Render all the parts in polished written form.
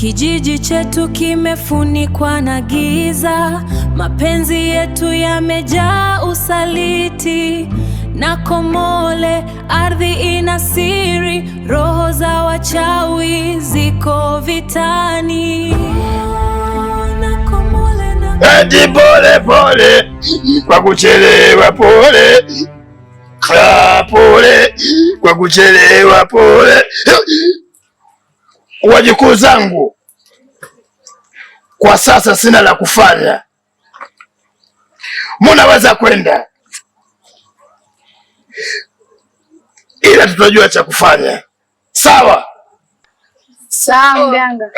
Kijiji chetu kimefunikwa na giza, mapenzi yetu yamejaa usaliti. Na Komole, ardhi ina siri, roho za wachawi ziko vitani. Na Komole, na Eti pole pole kwa kuchelewa, pole. Ah, pole kwa kuchelewa, pole. Wajukuu zangu, kwa sasa sina la kufanya, munaweza kwenda, ila tutajua cha kufanya. Sawa? Sawa mganga.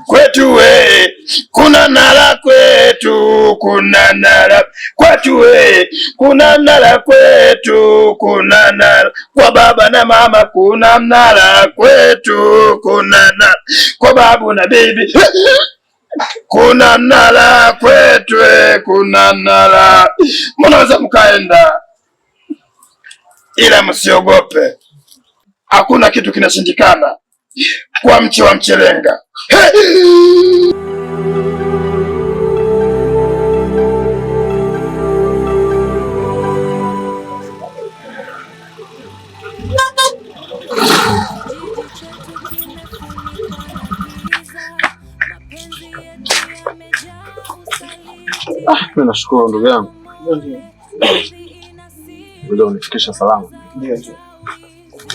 Kwetu we kuna nala, kwetu kuna nala, kwetu we kuna mnara, kwetu kuna nala, kwa baba na mama kuna mnara, kwetu kuna nala, kwa babu na bibi kuna mnara, kwetu we kuna mnara. Mnaweza mkaenda, ila msiogope, hakuna kitu kinashindikana kwa mche wa mchelenga. Mimi nashukuru ndugu yangu, ndio unifikisha salama. Ndio, ndio.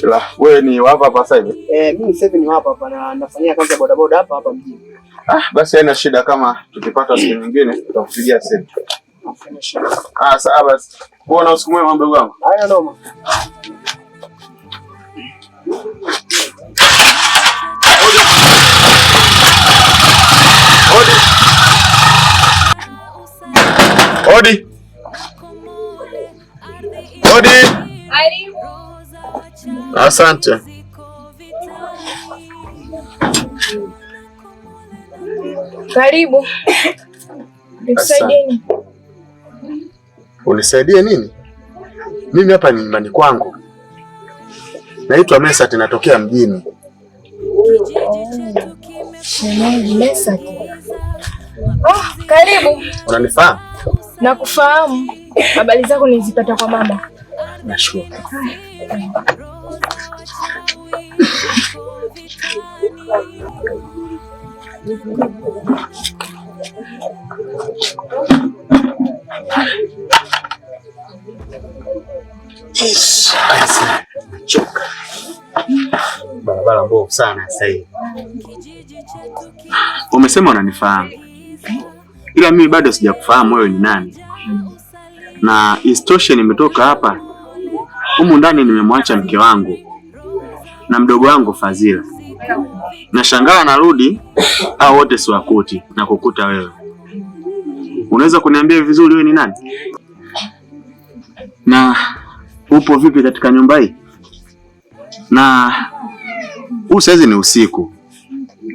Ila wewe ni wa hapa hapa sasa hivi? Mimi sasa hivi ni hapa hapa na nafanyia kazi ya bodaboda hapa hapa mjini. Ah, basi haina shida, kama tukipata siku nyingine tutakupigia simu. Haina shida. Ah, sawa basi. Kuwa na usiku mwema mdogo wangu. Haina noma. Odi. Odi. Odi. Asante. Karibu. Nikusaidie. Unisaidie nini? Mimi hapa ni nyumbani kwangu. Naitwa Mesat, natokea mjini. Shemeji Mesat. Oh, karibu. Unanifahamu? Nakufahamu. Habari zako nilizipata kwa mama. Nashukuru. Choka. Barabara mbovu sana sasa hivi. Umesema unanifahamu, ila mimi bado sijakufahamu wewe ni nani, na isitoshe nimetoka hapa humu ndani nimemwacha mke wangu na mdogo wangu Fadhila. Nashangaa narudi au wote siwakuti na kukuta wewe. Unaweza kuniambia vizuri wewe ni nani na upo vipi katika nyumba hii? Na huu saizi ni usiku,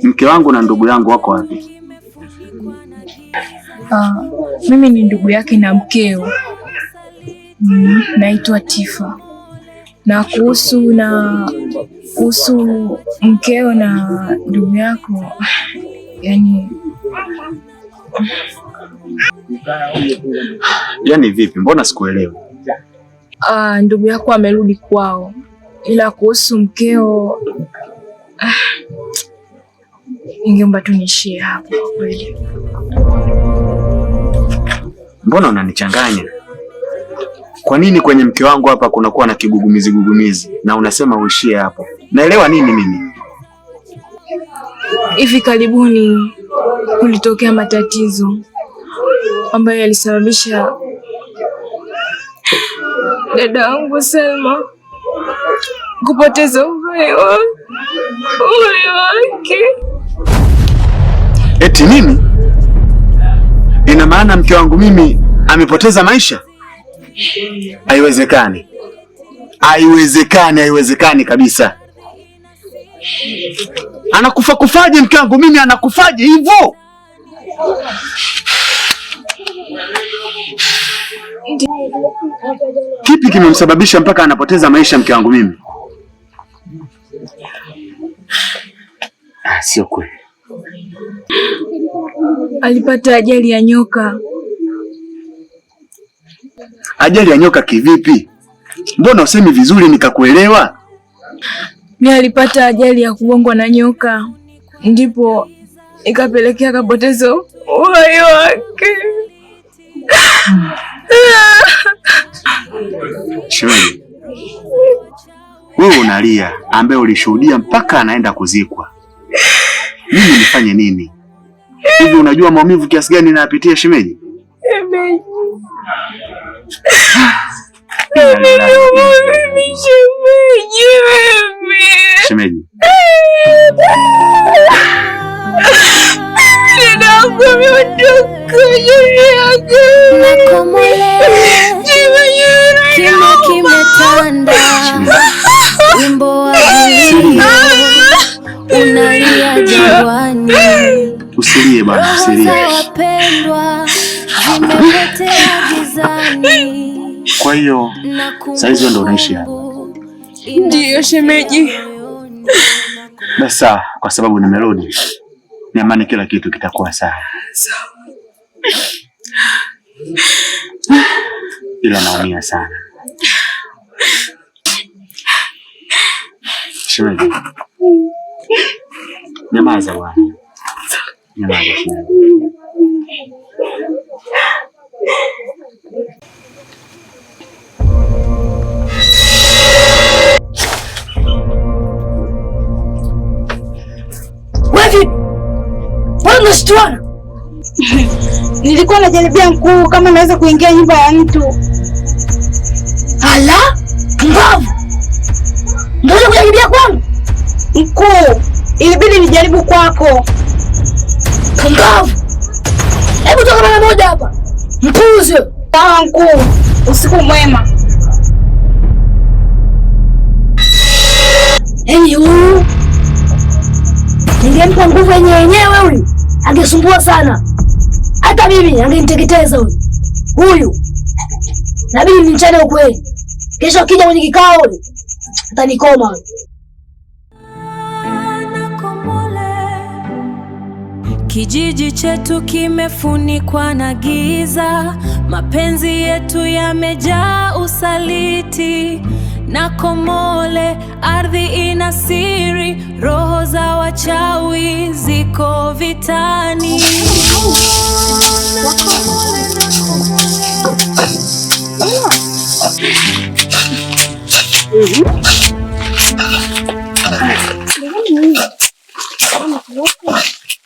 mke wangu na ndugu yangu wako wapi? Mimi ni ndugu yake na mkeo. Naitwa Tifa. Na kuhusu mkeo na ndugu yako, yani Yaani vipi? Mbona sikuelewi? Ndugu yako amerudi kwao, ila kuhusu mkeo ningeomba tu niishie hapo kwa kweli. Mbona unanichanganya? Kwa nini kwenye mke wangu hapa kunakuwa na kigugumizi gugumizi na unasema uishie hapo? Naelewa nini mimi? Hivi karibuni kulitokea matatizo ambayo yalisababisha dada yangu Selma kupoteza uhai wake. Eti nini? Ina maana mke wangu mimi amepoteza maisha? Haiwezekani, haiwezekani, haiwezekani kabisa. Anakufa kufaje mke wangu mimi? Anakufaje hivyo? Kipi kimemsababisha mpaka anapoteza maisha mke wangu mimi? Ah, sio kweli. Alipata ajali ya nyoka. Ajali ya nyoka kivipi? Mbona usemi vizuri nikakuelewa? Ni alipata ajali ya kugongwa na nyoka, ndipo ikapelekea akapoteza uhai wake. Shemeji, wewe unalia ambaye ulishuhudia mpaka anaenda kuzikwa. Mimi nifanye nini? Hivi unajua maumivu kiasi gani nayapitia shemeji? Shemeji, Inna lillahi wa inna ilaihi mimi shemeji, mimi Shemeji, dadangu ameondoka, shemeji. Nakomole, kimya kimetanda, wimbo wa vilio unalia jangwani. usilie bwana, Roho usilie. za wapendwa zimepotea gizani. Kwa hiyo Saizi wewe ndo unaishi hapa? Ndiyo shemeji. Basi sawa, kwa sababu nimerudi, niamani kila kitu kitakuwa sawa, ila naumia sana shemeji. Nyamaza bwana, nyamaza shemeji. Wewe vipi? Mbona unashtuana? Nilikuwa najaribia mkuu kama naweza kuingia nyumba ya mtu. Ala, pumbavu. Ndio kujaribia kwangu? Mkuu, ilibidi nijaribu kwako. Pumbavu. Hebu toka mara moja hapa. Mpuuzi wewe. Sawa mkuu, usiku mwema. Yaani huyu ningempa nguvu yenyewe yenyewe huyu angesumbua sana. Hata mimi angeniteketeza huyu. Huyu nabidi nimchane ukweli. Kesho akija kwenye kikao huyu atanikoma huyu. Kijiji chetu kimefunikwa na giza, mapenzi yetu yamejaa usaliti. Na Komole, ardhi ina siri, roho za wachawi ziko vitani.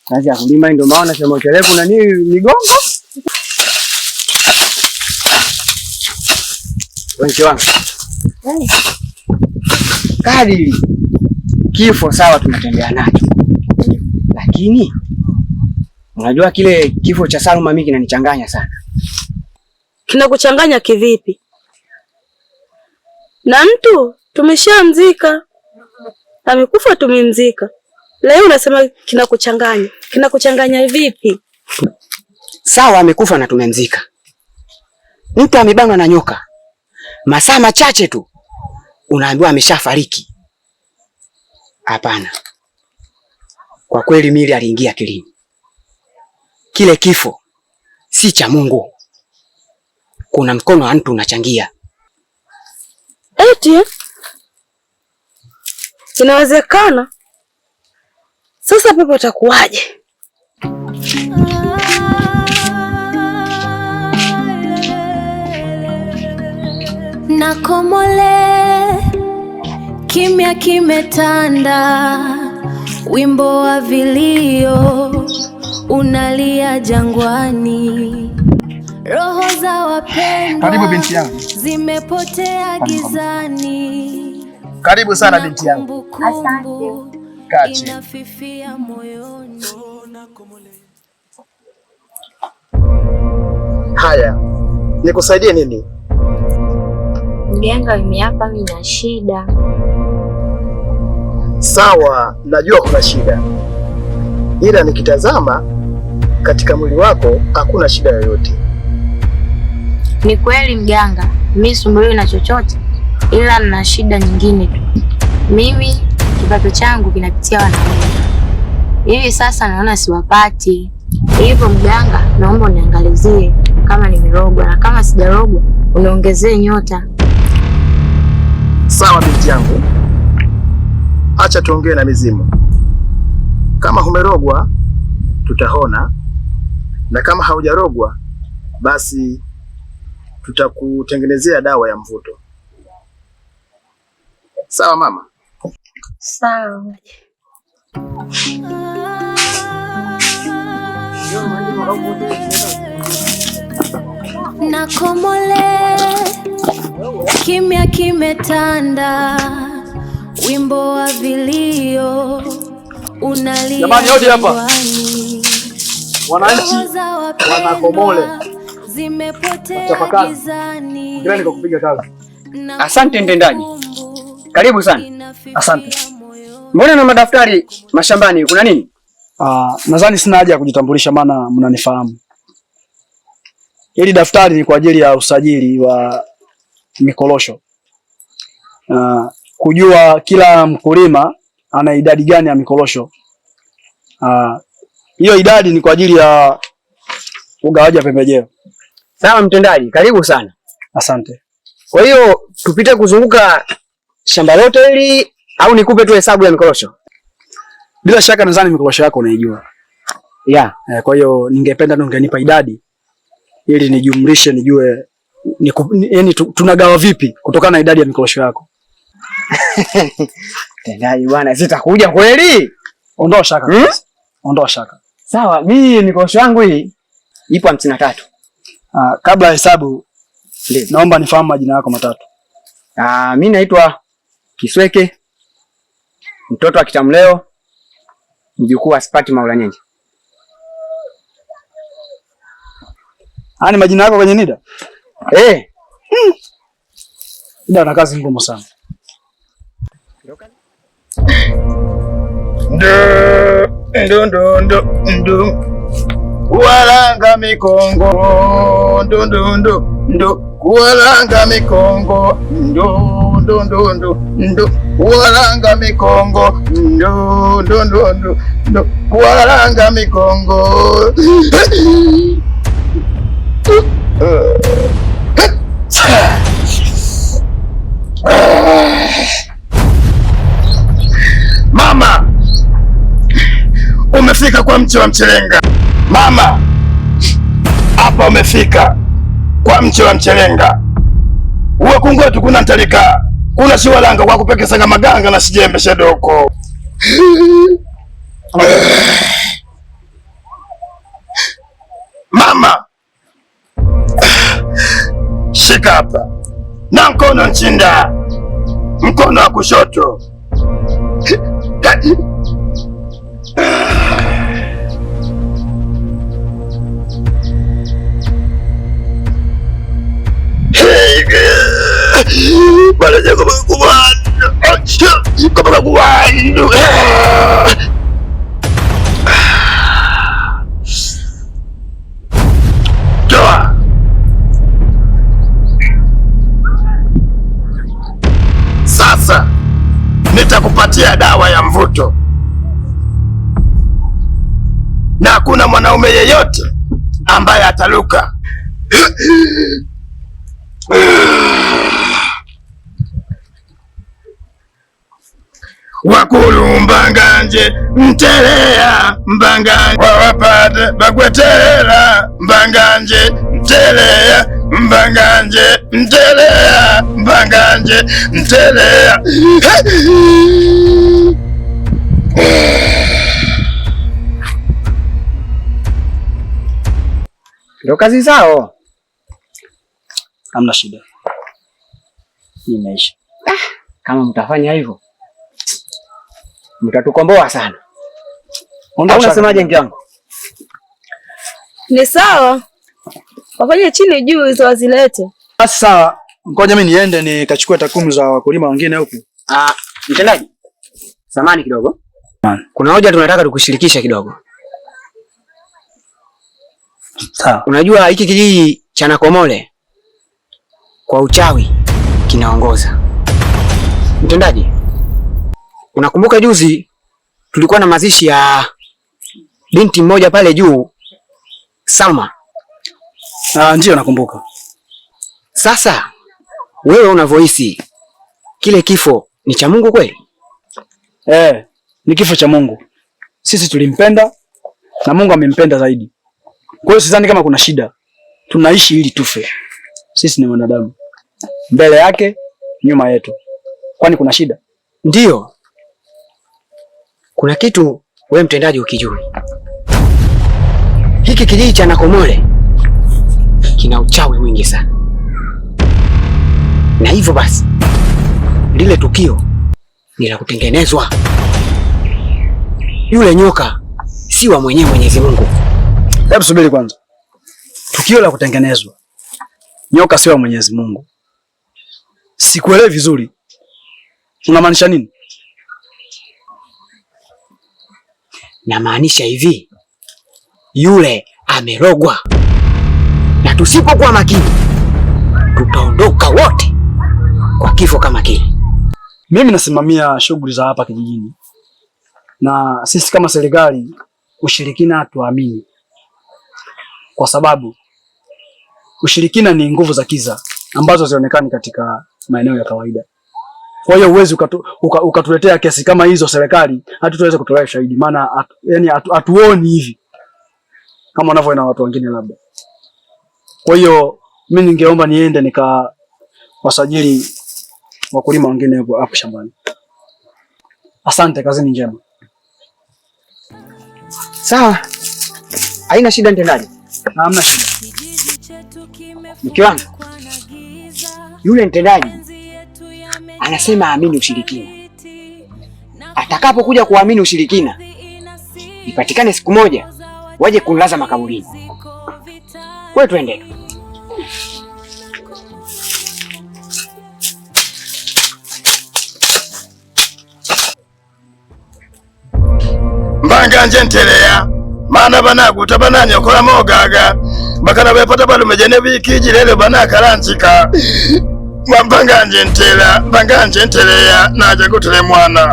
Kazi ya kulima ndio maana sema uchelevu na nini migongo. Wewe mke wangu. Kadiri kifo sawa tunatembea nacho. Lakini unajua kile kifo cha Salma mimi kinanichanganya sana. Kinakuchanganya kivipi? Na mtu tumeshamzika, amekufa, tumemzika. Leo unasema kinakuchanganya. Kinakuchanganya vipi? Sawa amekufa na tumemzika. Mtu amebanwa na nyoka. Masaa machache tu unaambiwa ameshafariki. Hapana. Kwa kweli mili aliingia akilini. Kile kifo si cha Mungu. Kuna mkono wa mtu unachangia. Eti inawezekana. Sasa pepo atakuwaje? Na Komole, kimya kimetanda, wimbo wa vilio unalia jangwani. Roho za wapendwa Karibu binti yangu. zimepotea gizani. Karibu sana binti yangu. Kumbukumbu Kaa chini. inafifia moyoni. Haya, nikusaidie nini? Mganga, mimi hapa mimi na shida. Sawa, najua kuna shida, ila nikitazama katika mwili wako hakuna shida yoyote. Ni kweli mganga, mimi sumbuliwi na chochote, ila nina shida nyingine tu. Mimi kipato changu kinapitia wanaume, Hivi sasa naona siwapati. Hivyo mganga, naomba uniangalizie kama nimerogwa, na kama sijarogwa uniongezee nyota. Sawa binti yangu, acha tuongee na mizimu. Kama humerogwa tutahona, na kama haujarogwa basi tutakutengenezea dawa ya mvuto. Sawa mama? Sawa. Nakomole, kimya kimetanda, wimbo wa vilio unalia Jamani, hodi hapa. jangwani. Wananchi Roho za wapendwa wanakomole zimepotea wachapakazi, gizani. Hongereni kwa kupiga kazi. Na Asante mtendaji, karibu sana. Asante. Mbona na madaftari mashambani, kuna nini? Nadhani sina haja ya kujitambulisha maana mnanifahamu. Hili daftari ni kwa ajili ya usajili wa mikorosho. Kujua kila mkulima ana idadi gani ya mikorosho. Hiyo idadi ni kwa ajili ya ugawaji wa pembejeo. Sawa mtendaji, karibu sana. Asante. Kwa hiyo tupite kuzunguka shamba lote hili au nikupe tu hesabu ya mikorosho? Bila shaka nadhani mikorosho yako unaijua. Yeah. Kwa hiyo ningependa tu ungenipa idadi ili nijumlishe nijue yaani tunagawa vipi kutokana na idadi ya mikorosho yako. Mtendaji bwana, sitakuja kweli? Ondoa shaka Hmm? kabisa. Ondoa shaka. Sawa, mimi mikorosho yangu hii ipo 53. Kabla ya hesabu Ndio. naomba nifahamu majina yako matatu. Mimi naitwa Kisweke, mtoto wa Kitamleo, mjukuu wa Spati Maula Nyenje. Ni majina yako kwenye NIDA? Eh. NIDA ana kazi ngumu sana. Ndu ndu ndu ndu ndu kuwalanga mikongo ndu ndu ndu ndu kuwalanga mikongo ndu ndu ndu ndu ndu kuwalanga mikongo ndu ndu ndu ndu ndu kuwalanga mikongo. Mama, umefika kwa mchi wa mchelenga. Mama, hapa umefika kwa mchi wa mchelenga. Uwe kungwetu kuna ntalika kuna shiwalanga kwa kupekesanga maganga na shijembe shedoko. Mama, shika hapa na mkono nchinda, mkono wa kushoto. Toa. Sasa nitakupatia dawa ya mvuto, na hakuna mwanaume yeyote ambaye ataluka. Wakulu mbanganje mtelea mbanganje wawapate bagwetela mbanganje mtelea mbanganje mtelea mbanganje mtelea. Ndio kazi zao. Hamna shida. Imeisha. Kama mtafanya hivyo mtatukomboa sana. Ondoa Au shaka. unasemaje mke wangu? Ni sawa, wafanye chini juu hizo wazilete. Basi sawa, ngoja mimi niende nikachukue takwimu za wakulima wengine huku. Mtendaji, samani kidogo. Kuna hoja tunataka tukushirikisha kidogo. Sawa. Unajua hiki kijiji cha Nakomole kwa uchawi kinaongoza. Mtendaji, unakumbuka juzi tulikuwa na mazishi ya Binti mmoja pale juu, Salma. Ah, ndio nakumbuka. Sasa wewe unavyohisi kile kifo ni cha Mungu kweli? Eh, ni kifo cha Mungu. Sisi tulimpenda na Mungu amempenda zaidi. Kwa hiyo sidhani kama kuna shida. Tunaishi ili tufe. Sisi ni wanadamu, mbele yake, nyuma yetu. Kwani kuna shida? Ndiyo, kuna kitu wewe mtendaji ukijui. Hiki kijiji cha Nakomole kina uchawi mwingi sana, na hivyo basi lile tukio ni la kutengenezwa. Yule nyoka si wa mwenyewe Mwenyezi Mungu. Hebu subiri kwanza. Tukio la kutengenezwa, nyoka sio wa Mwenyezi Mungu. Sikuelewi vizuri, unamaanisha nini? Namaanisha hivi, yule amerogwa, na tusipokuwa makini tutaondoka wote kwa kifo kama kile. Mimi nasimamia shughuli za hapa kijijini, na sisi kama serikali ushirikina hatuamini, kwa sababu ushirikina ni nguvu za kiza ambazo hazionekani katika maeneo ya kawaida. Kwa hiyo huwezi ukatuletea kesi kama hizo serikali, hatutaweza kutolea ushahidi, maana yani hatuoni hivi kama wanavyoona watu wengine labda. Kwa hiyo mimi ningeomba niende nika wasajili wakulima wengine hapo hapo shambani. Asante, kazini njema. Sawa, haina shida mtendaji. Hamna shida. Mke wangu yule mtendaji anasema aamini ushirikina. Atakapokuja kuamini ushirikina, ipatikane siku moja waje kunilaza makaburini. Wewe twende tu. Mbanga nje nteleya mana banaguta bananyokola mogaga bakana bepata balumeje ne bikiji lelo banakalanchika mbanga nje ntela mbanga nje nteleya naje gutule mwana.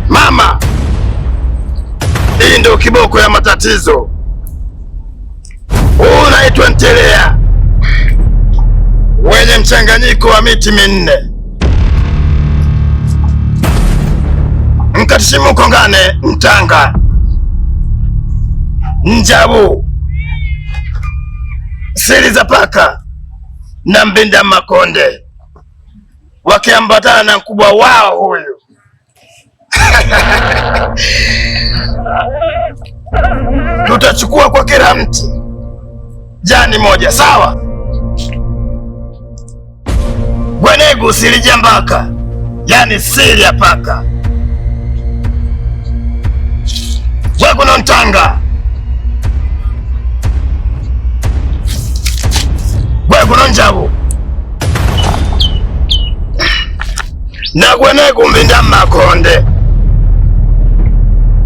Mama, hii ndio kiboko ya matatizo. Huu unaitwa ntelea wenye mchanganyiko wa miti minne: mkatishimuko ngane mtanga, njabu, siri za paka na mbinda makonde, wakiambatana na mkubwa wao huyu. Tutachukua kwa kila mti jani moja, sawa? Gwenegu silijambaka, yani siri ya paka. Gweguno ntanga, gweguno njabu na gwenegu mbinda makonde.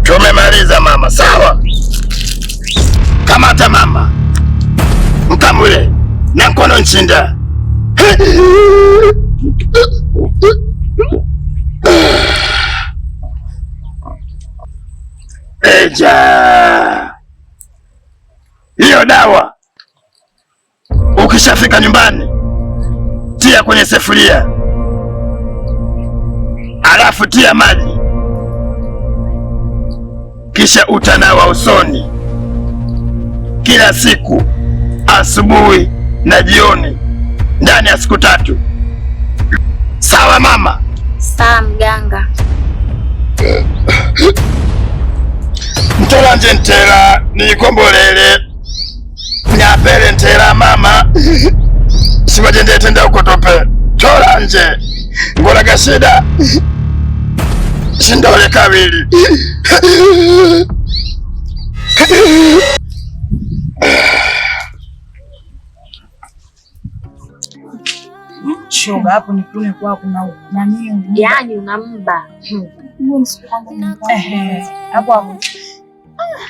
Tumemaliza mama, sawa? Kamata mama mkamule na mkono nchinda. Eja, hiyo dawa ukishafika nyumbani tia kwenye sefuria, alafu tia maji, kisha utanawa usoni kila siku asubuhi na jioni ndani ya siku 3. Sawa mama? Sawa mganga. Mtola nje ntela nikombolele nyapele ntela mama sibaje ndetenda ukotope tola nje ngolaga shida shindole kabili. Shoga hapo ni kule kwa kuna nani? Yaani unamba. Hapo hapo.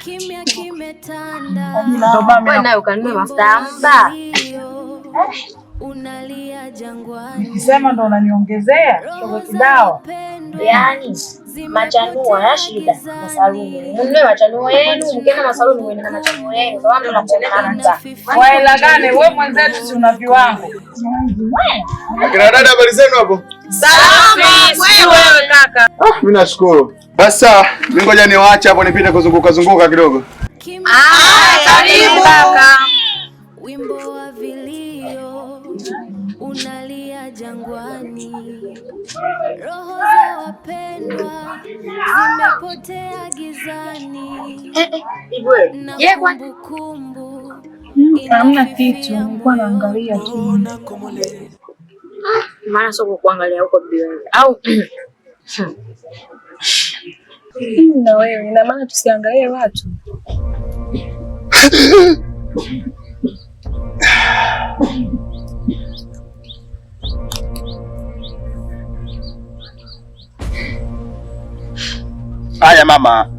Kimya kimetanda. Ndio mimi nayo ukanunue mafuta ya mba. unalia jangwani. Nikisema ndo unaniongezea shoga kidawa. Yaani machanuo haya shida masaluni. Mnunue machanuo yenu, mkienda masaluni mwende na machanuo yenu. Kwa sababu mnakuta. Waela gani wewe mwenzetu, si una viwango. Akina dada, habari zenu hapo? Salama, wewe kaka. Mimi nashukuru. Basi sawa, mimi ngoja niwaache hapo nipite kuzunguka zunguka kidogo. Ah, karibu kaka. Wimbo wa vilio unalia jangwani, roho za wapendwa zimepotea gizani, na kumbukumbu Hamna kitu, nilikuwa naangalia tu. Maana sio kukuangalia huko bibi wewe. Au Na wewe ina maana tusiangalie watu? Haya mama,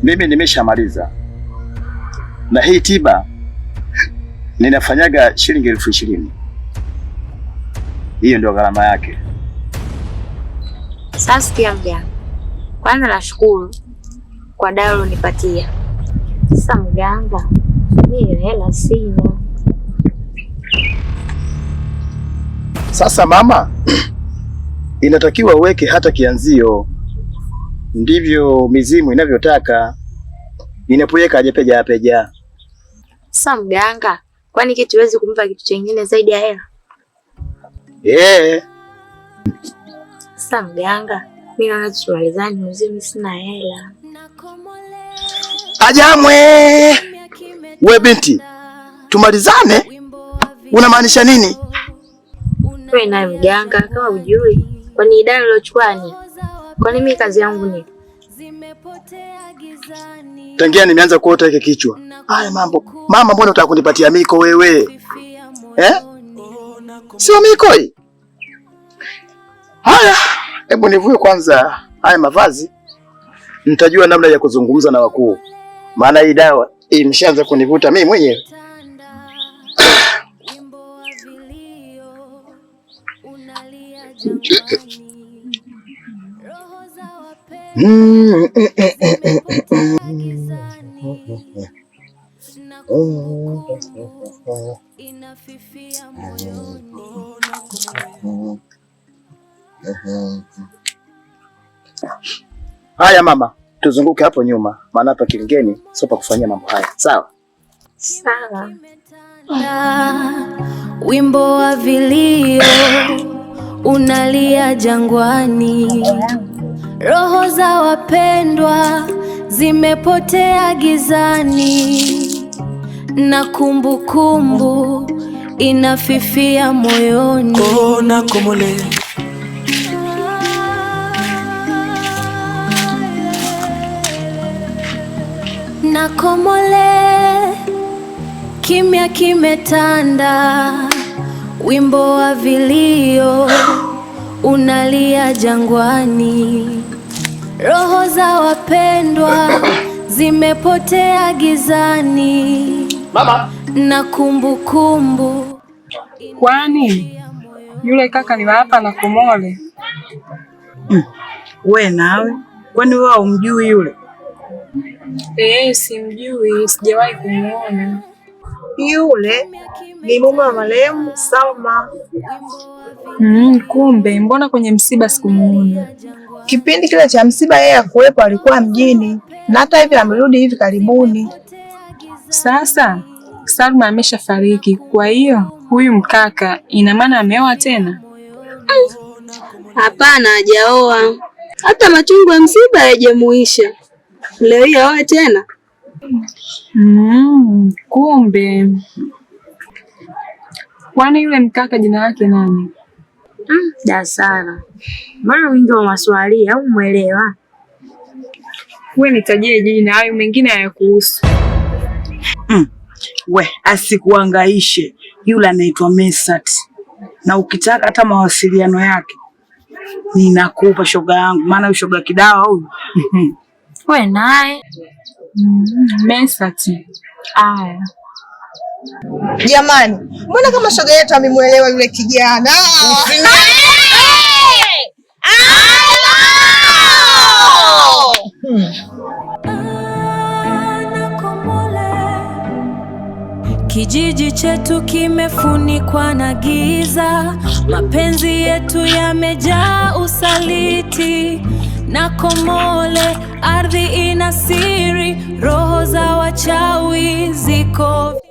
mimi nimeshamaliza na hii tiba ninafanyaga shilingi 20,000. Hiyo ndio gharama yake. Sasa sikia mganga. Kwanza nashukuru kwa dawa ulionipatia. Sasa mganga, mimi hela sina. Sasa mama, inatakiwa uweke hata kianzio, ndivyo mizimu inavyotaka. Inapoweka ajepeja apeja. Sasa mganga, kwani kitu huwezi kumpa kitu chengine zaidi ya hela? Eh, Sasa mganga, mimi naona tumalizane, mzee, mimi sina hela. Ajamwe we binti, tumalizane? Unamaanisha nini? Wewe naye mganga, kama hujui, kwani idara uliochukua ni? Kwani mimi kazi yangu ni? Tangia nimeanza kuota hiki kichwa haya mambo. Mama, mbona unataka kunipatia miko wewe eh? Sio miko hii. Haya, hebu nivue kwanza haya mavazi, nitajua namna ya kuzungumza na wakuu, maana hii dawa imeshaanza kunivuta mimi mwenyewe. Haya mama, tuzunguke hapo nyuma, maana hapa kilingeni sio pa kufanyia mambo haya. Sawa? Sawa. Wimbo wa vilio unalia jangwani, roho za wapendwa zimepotea gizani, na kumbukumbu inafifia moyoni. Kona komole. Na komole, kimya kimetanda, wimbo wa vilio unalia jangwani, roho za wapendwa zimepotea gizani, mama, na kumbukumbu. Kwani yule kaka ni wa hapa na Komole? We nawe, kwani wewe humjui yule? Simjui, sijawahi kumuona. Yule ni mume wa marehemu Salma. Kumbe mbona kwenye msiba sikumuona? Kipindi kile cha msiba yeye hakuwepo, alikuwa mjini na hata hivi amerudi hivi karibuni. Sasa Salma ameshafariki, kwa hiyo huyu mkaka ina maana ameoa tena? Hapana, hajaoa. Hata machungu ya msiba hayajamuisha. Leo hii aoe tena? Kumbe. Kwani yule mkaka jina lake nani? Dasara, mbona wingi wa maswali au mwelewa? Wewe nitajie jina, hayo mengine hayakuhusu. We asikuangaishe, yule anaitwa Mesat, na ukitaka hata mawasiliano yake ninakupa shoga yangu, maana shoga kidawa huyu. We naye Mesat. Aya, Jamani, mbona kama shoga yetu amemuelewa yule kijana? Kijiji chetu kimefunikwa na giza, mapenzi yetu yamejaa usaliti. Na Komole, ardhi ina siri, roho za wachawi ziko.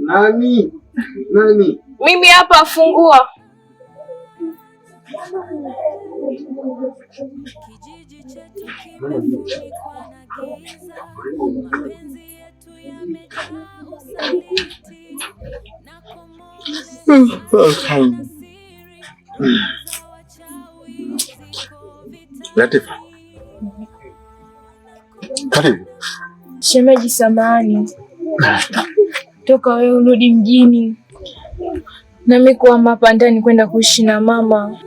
Nani? Nani? Mimi hapa, fungua. Latifa. Karibu. Shemeji, samahani, toka wewe urudi mjini nami kuhama hapa ndani kwenda kuishi na mama.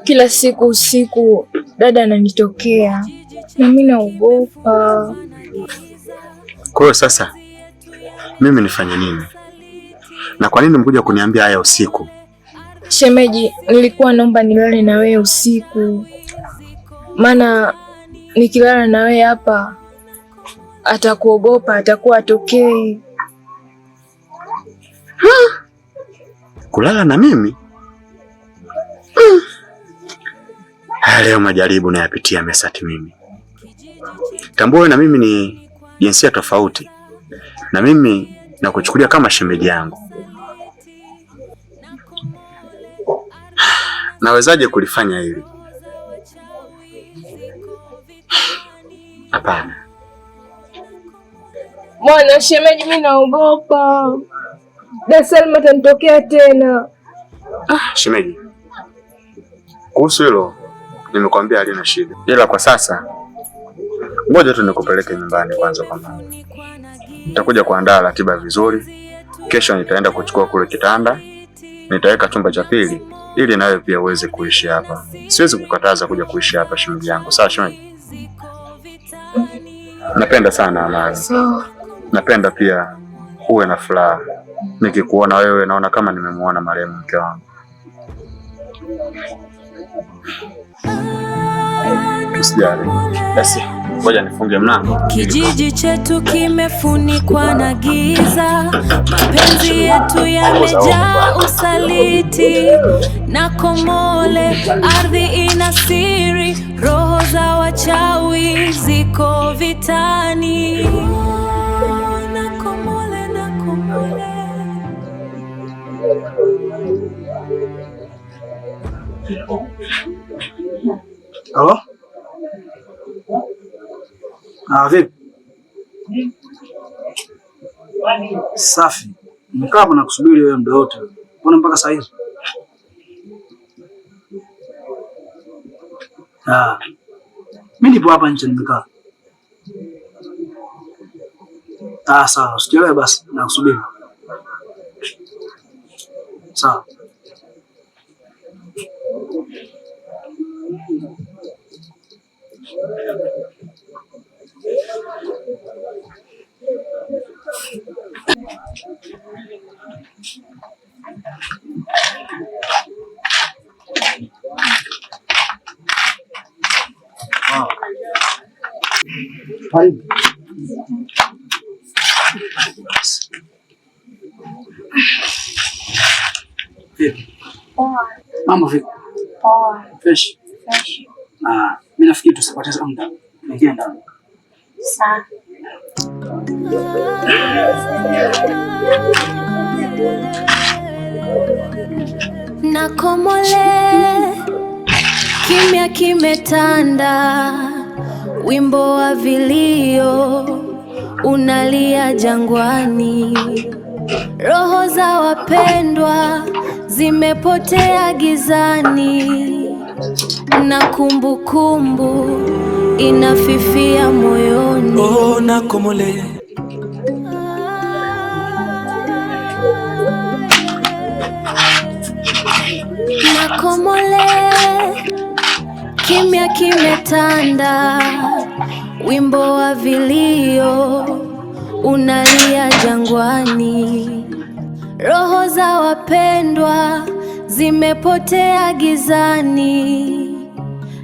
Kila siku usiku dada ananitokea na mimi naogopa. Kwa hiyo sasa mimi nifanye nini? Na kwa nini mkuja kuniambia haya usiku? Shemeji, nilikuwa naomba nilale na wewe usiku, maana nikilala na wewe hapa atakuogopa, atakuwa atokei. Kulala na mimi? Haya leo majaribu nayapitia Mesati mimi. Tambua wewe na mimi ni jinsia tofauti, na mimi nakuchukulia kama shemeji yangu. Nawezaje kulifanya hili? Hapana. Bwana shemeji, mimi naogopa Da Salma atanitokea tena. Shemeji, kuhusu hilo nimekwambia halina shida, ila kwa sasa ngoja tu nikupeleke nyumbani kwanza kwa mama. Nitakuja kuandaa ratiba vizuri. Kesho nitaenda kuchukua kule kitanda, nitaweka chumba cha pili ili nawe pia uweze kuishi hapa. Siwezi kukataza kuja kuishi hapa shemeji yangu. Sawa shemeji? Napenda sana amani. Sawa. Napenda pia uwe na furaha. Nikikuona wewe naona kama nimemuona marehemu mke wangu. Usijali. Basi, ngoja nifunge mlango. Kijiji chetu kimefunikwa na giza, mapenzi yetu yamejaa usaliti. Na Komole, ardhi ina siri, roho za wachawi ziko vitani. Na Komole, na Komole. Halo? Ah, vipi? Safi. Nimekaa hapa nakusubiri wewe muda wote. Mbona mpaka saa hizi? Ah. Mimi nipo hapa nje nimekaa. Ah, sawa, usichelewe basi, nakusubiri. Sawa. Karibu. Vipi? Poa. Mambo vipi? Poa. Fresh. Fresh. Ah, mimi nafikiri tusipoteze muda. Ingia ndani. Sawa. Na Komole, kimya kimetanda, wimbo wa vilio unalia jangwani. Roho za wapendwa zimepotea gizani, na kumbukumbu inafifia moyoni. Oh, na Komole. Na Komole, Kimya kimetanda, wimbo wa vilio unalia jangwani. Roho za wapendwa zimepotea gizani,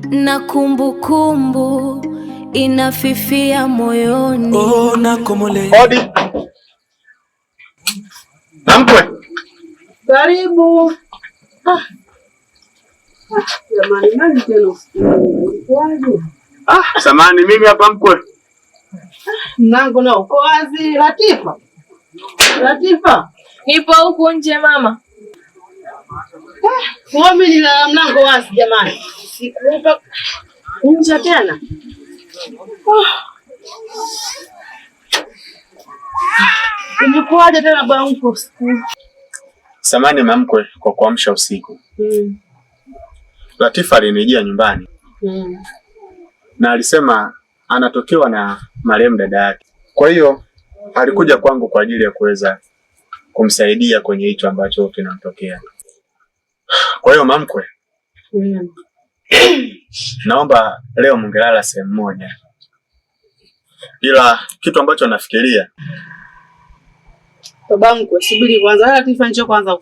na kumbukumbu inafifia moyoni. Oh, nakomole. Odi. Namkwe. Karibu. Ah. Jamani, nani tena usiku? Wazi. Ah, samani mimi hapa mkwe. Mlango na uko wazi. Latifa. Latifa. Nipo huku nje mama. Eh, mimi nina mlango wazi jamani. Sikupa nje tena. Oh. Imekuwaje tena bwana mkwe usiku? Samani mamkwe kwa kuamsha usiku. Latifa alinijia nyumbani na alisema anatokewa na marehemu dada yake. Kwa hiyo alikuja kwangu kwa ajili ya kuweza kumsaidia kwenye hicho ambacho kinamtokea. Kwa hiyo mamkwe, naomba leo mungelala sehemu moja, ila kitu ambacho nafikiria Babangu, subiri kwanza. Latifa, njoo kwanza.